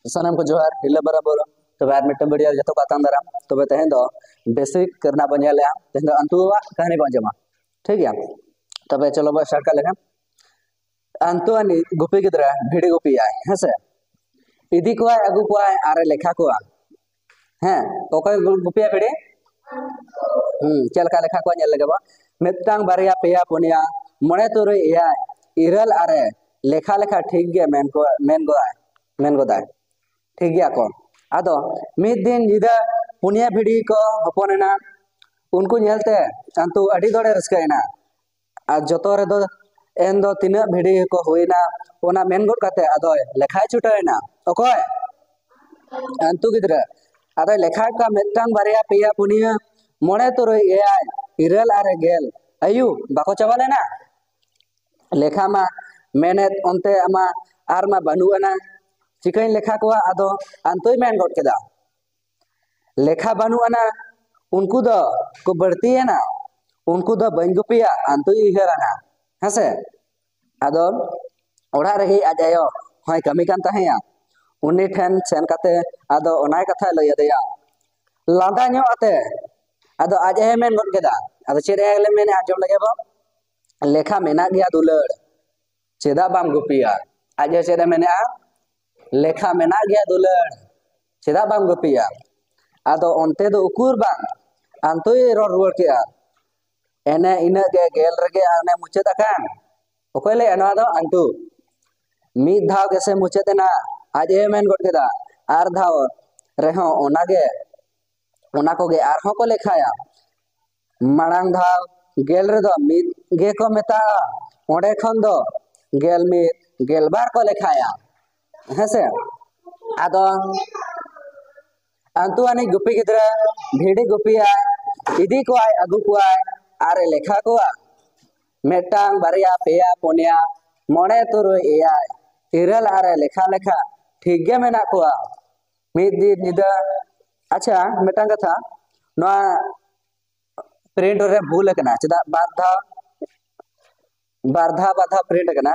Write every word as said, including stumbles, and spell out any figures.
ᱥᱟᱱᱟᱢ ᱠᱚ ᱡᱚᱦᱟᱨ, ᱦᱤᱞᱟᱹ ᱵᱟᱨᱟᱵᱚᱨ᱾ ᱛᱚᱵᱮ ᱟᱨ ᱢᱤᱫᱴᱟᱝ ᱵᱷᱤᱰᱤᱭᱳ ᱡᱚᱛᱚ ᱠᱚ ᱟᱛᱟᱝ ᱫᱟᱨᱟᱢ᱾ ᱛᱚᱵᱮ ᱛᱮᱦᱮᱧ ᱫᱚ ᱵᱮᱥᱤᱠ ᱨᱮᱱᱟᱜ ᱵᱚᱱ ᱧᱮᱞᱮᱜᱼᱟ, ᱛᱮᱦᱮᱧ ᱫᱚ ᱟᱱᱛᱩᱣᱟᱜ ᱠᱟᱹᱦᱱᱤ ᱵᱚᱱ ᱟᱸᱡᱚᱢᱟ᱾ ᱴᱷᱤᱠ ᱜᱮᱭᱟ, ᱛᱚᱵᱮ ᱪᱚᱞᱚ ᱵᱚᱱ ᱥᱴᱟᱨᱴ ᱠᱟᱜ ᱞᱮᱠᱷᱟᱱ᱾ ᱟᱱᱛᱩ ᱟᱹᱱᱤᱡ ᱜᱩᱯᱤ ᱜᱤᱫᱽᱨᱟᱹ ᱵᱷᱤᱰᱤ ᱜᱩᱯᱤᱭᱟᱭ, ᱦᱮᱸᱥᱮ? ᱤᱫᱤ ᱠᱚᱣᱟᱭ, ᱟᱹᱜᱩ ᱠᱚᱣᱟᱭ, ᱟᱨᱮ ᱞᱮᱠᱷᱟ ᱠᱚᱣᱟ᱾ ᱦᱮᱸ, ᱚᱠᱚᱭ ᱜᱩ- ᱜᱩᱯᱤᱭᱟ ᱵᱷᱤᱰᱤ? ᱦᱩᱸ, ᱪᱮᱫ ᱞᱮᱠᱟ ᱞᱮᱠᱷᱟ ᱠᱚᱣᱟ ᱧᱮᱞ ᱞᱮᱜᱮ ᱵᱚ᱾ ᱢᱤᱫᱴᱟᱝ, ᱵᱟᱨᱭᱟ, ᱯᱮᱭᱟ, ᱯᱩᱱᱭᱟ, ᱢᱚᱬᱮ, ᱛᱩᱨᱩᱭ, ᱮᱭᱟᱭ, ᱤᱨᱟᱹᱞ, ᱟᱨᱮ, ᱞᱮᱠᱷᱟ ᱞᱮᱠᱷᱟ ᱴᱷᱤᱠ ᱜᱮ ᱢᱮᱱ ᱠᱚ ᱢᱮᱱ ᱜᱚᱫᱟᱭ ᱢᱮᱱ ᱜᱚᱫᱟᱭ᱾ ᱴᱷᱤᱠ ᱜᱮᱭᱟ ᱠᱚ᱾ ᱟᱫᱚ ᱢᱤᱫ ᱫᱤᱱ ᱧᱤᱫᱟᱹ ᱯᱩᱱᱭᱟ ᱵᱷᱤᱰᱤ ᱠᱚ ᱦᱚᱯᱚᱱ ᱮᱱᱟ᱾ ᱩᱱᱠᱩ ᱧᱮᱞᱛᱮ ᱟᱱᱛᱩ ᱟᱹᱰᱤ ᱫᱚᱲᱮ ᱨᱟᱹᱥᱠᱟᱹᱭᱮᱱᱟ᱾ ᱟᱨ ᱡᱚᱛᱚ ᱨᱮᱫᱚ ᱮᱱ ᱫᱚ ᱛᱤᱱᱟᱹᱜ ᱵᱷᱤᱰᱤ ᱠᱚ ᱦᱩᱭᱱᱟ, ᱚᱱᱟ ᱢᱮᱱ ᱜᱚᱫ ᱠᱟᱛᱮ ᱟᱫᱚᱭ ᱞᱮᱠᱷᱟᱭ ᱪᱷᱩᱴᱟᱹᱣ ᱮᱱᱟ᱾ ᱚᱠᱚᱭ? ᱟᱱᱛᱩ ᱜᱤᱫᱽᱨᱟᱹ᱾ ᱟᱫᱚᱭ ᱞᱮᱠᱷᱟ ᱠᱚᱣᱟ, ᱢᱤᱫᱴᱟᱝ, ᱵᱟᱨᱭᱟ, ᱯᱮᱭᱟ, ᱯᱩᱱᱭᱟᱹ, ᱢᱚᱬᱮ, ᱛᱩᱨᱩᱭ, ᱮᱭᱟᱭ, ᱤᱨᱟᱹᱞ, ᱟᱨᱮ, ᱜᱮᱞ᱾ ᱟᱭᱩ, ᱵᱟᱠᱚ ᱪᱟᱵᱟ ᱞᱮᱱᱟ? ᱞᱮᱠᱷᱟ ᱢᱟ ᱢᱮᱱᱮᱫ ᱚᱱᱛᱮ ᱟᱢᱟ ᱟᱨ ᱢᱟ ᱵᱟᱹᱱᱩᱜ ᱟᱱᱟ᱾ ᱪᱤᱠᱟᱹᱧ ᱞᱮᱠᱷᱟ ᱠᱚᱣᱟ? ᱟᱫᱚ ᱟᱱᱛᱩᱭ ᱢᱮᱱ ᱜᱚᱫ ᱠᱮᱫᱟ, ᱞᱮᱠᱷᱟ ᱵᱟᱹᱱᱩᱜ ᱟᱱᱟ, ᱩᱱᱠᱩ ᱫᱚ ᱠᱚ ᱵᱟᱹᱲᱛᱤᱭᱮᱱᱟ, ᱩᱱᱠᱩ ᱫᱚ ᱵᱟᱹᱧ ᱜᱩᱯᱤᱭᱟ, ᱟᱱᱛᱩᱭ ᱩᱭᱦᱟᱹᱨ ᱟᱱᱟ᱾ ᱦᱮᱸᱥᱮ? ᱟᱫᱚ ᱚᱲᱟᱜ ᱨᱮᱜᱮ ᱟᱡ ᱟᱭᱳ ᱦᱚᱸᱭ ᱠᱟᱹᱢᱤ ᱠᱟᱱ ᱛᱟᱦᱮᱸᱭᱟ᱾ ᱩᱱᱤ ᱴᱷᱮᱱ ᱥᱮᱱ ᱠᱟᱛᱮ ᱟᱫᱚ ᱚᱱᱟᱭ ᱠᱟᱛᱷᱟᱭ ᱞᱟᱹᱭ ᱟᱫᱮᱭᱟ᱾ ᱞᱟᱸᱫᱟ ᱧᱚᱜ ᱟᱛᱮ ᱟᱫᱚ ᱟᱡ ᱟᱭᱳᱭ ᱢᱮᱱ ᱜᱚᱫ ᱠᱮᱫᱟ, ᱟᱫᱚ ᱪᱮᱫ ᱮ ᱢᱮᱱᱮᱫᱼᱟ ᱟᱸᱡᱚᱢ ᱞᱮᱜᱮ ᱵᱚ᱾ ᱞᱮᱠᱷᱟ ᱢᱮᱱᱟᱜ ᱜᱮᱭᱟ ᱫᱩᱞᱟᱹᱲ, ᱪᱮᱫᱟᱜ ᱵᱟᱢ ᱜᱩᱯᱤᱭᱟ? ᱟᱡ ᱟᱭᱳ ᱪᱮᱫ ᱮ ᱢᱮᱱᱮᱫᱼᱟ? ᱞᱮᱠᱷᱟ ᱢᱮᱱᱟᱜ ᱜᱮᱭᱟ ᱫᱩᱞᱟᱹᱲ, ᱪᱮᱫᱟᱜ ᱵᱟᱢ ᱜᱩᱯᱤᱭᱟ? ᱟᱫᱚ ᱚᱱᱛᱮ ᱫᱚ ᱩᱠᱩᱨ ᱵᱟᱝ, ᱟᱱᱛᱩᱭ ᱨᱚᱲ ᱨᱩᱣᱟᱹᱲ ᱠᱮᱫᱼᱟ, ᱮᱱᱮ ᱤᱱᱟᱹᱜ ᱜᱮ ᱜᱮᱞ ᱨᱮᱜᱮ ᱟᱨ ᱚᱱᱮ ᱢᱩᱪᱟᱹᱫ ᱟᱠᱟᱱ᱾ ᱚᱠᱚᱭ ᱞᱟᱹᱭᱟ ᱱᱚᱣᱟ ᱫᱚ? ᱟᱱᱛᱩ᱾ ᱢᱤᱫ ᱫᱷᱟᱣ ᱜᱮᱥᱮ ᱢᱩᱪᱟᱹᱫ ᱮᱱᱟ, ᱟᱡ ᱮ ᱢᱮᱱ ᱜᱚᱫ ᱠᱮᱫᱟ, ᱟᱨ ᱫᱷᱟᱣ ᱨᱮᱦᱚᱸ ᱚᱱᱟᱜᱮ, ᱚᱱᱟ ᱠᱚᱜᱮ ᱟᱨᱦᱚᱸ ᱠᱚ ᱞᱮᱠᱷᱟᱭᱟ᱾ ᱢᱟᱲᱟᱝ ᱫᱷᱟᱣ ᱜᱮᱞ ᱨᱮᱫᱚ ᱢᱤᱫ ᱜᱮᱠᱚ ᱢᱮᱛᱟᱜᱼᱟ, ᱚᱸᱰᱮ ᱠᱷᱚᱱ ᱫᱚ ᱜᱮᱞ ᱢᱤᱫ, ᱜᱮᱞ ᱵᱟᱨ ᱠᱚ ᱞᱮᱠᱷᱟᱭᱟ᱾ ᱦᱮᱸᱥᱮ? ᱟᱫᱚ ᱟᱱᱛᱩ ᱟᱹᱱᱤᱡ ᱜᱩᱯᱤ ᱜᱤᱫᱽᱨᱟᱹ ᱵᱷᱤᱰᱤ ᱜᱩᱯᱤᱭᱟᱭ, ᱤᱫᱤ ᱠᱚᱣᱟᱭ, ᱟᱹᱜᱩ ᱠᱚᱣᱟᱭ, ᱟᱨᱮ ᱞᱮᱠᱷᱟ ᱠᱚᱣᱟ᱾ ᱢᱤᱫᱴᱟᱝ, ᱵᱟᱨᱭᱟ, ᱯᱮᱭᱟ, ᱯᱩᱱᱭᱟ, ᱢᱚᱬᱮ, ᱛᱩᱨᱩᱭ, ᱮᱭᱟᱭ, ᱤᱨᱟᱹᱞ, ᱟᱨᱮ ᱞᱮᱠᱷᱟ ᱞᱮᱠᱷᱟ ᱴᱷᱤᱠ ᱜᱮ ᱢᱮᱱᱟᱜ ᱠᱚᱣᱟ᱾ ᱢᱤᱫ ᱫᱤᱱ ᱧᱤᱫᱟᱹ, ᱟᱪᱪᱷᱟ, ᱢᱤᱫᱴᱟᱝ ᱠᱟᱛᱷᱟ, ᱱᱚᱣᱟ ᱯᱨᱤᱱᱴ ᱨᱮ ᱵᱷᱩᱞ ᱟᱠᱟᱱᱟ, ᱪᱮᱫᱟᱜ ᱵᱟᱨ ᱫᱷᱟᱣ, ᱵᱟᱨ ᱫᱷᱟᱣ, ᱵᱟᱨ ᱫᱷᱟᱣ ᱯᱨᱤᱱᱴ ᱟᱠᱟᱱᱟ?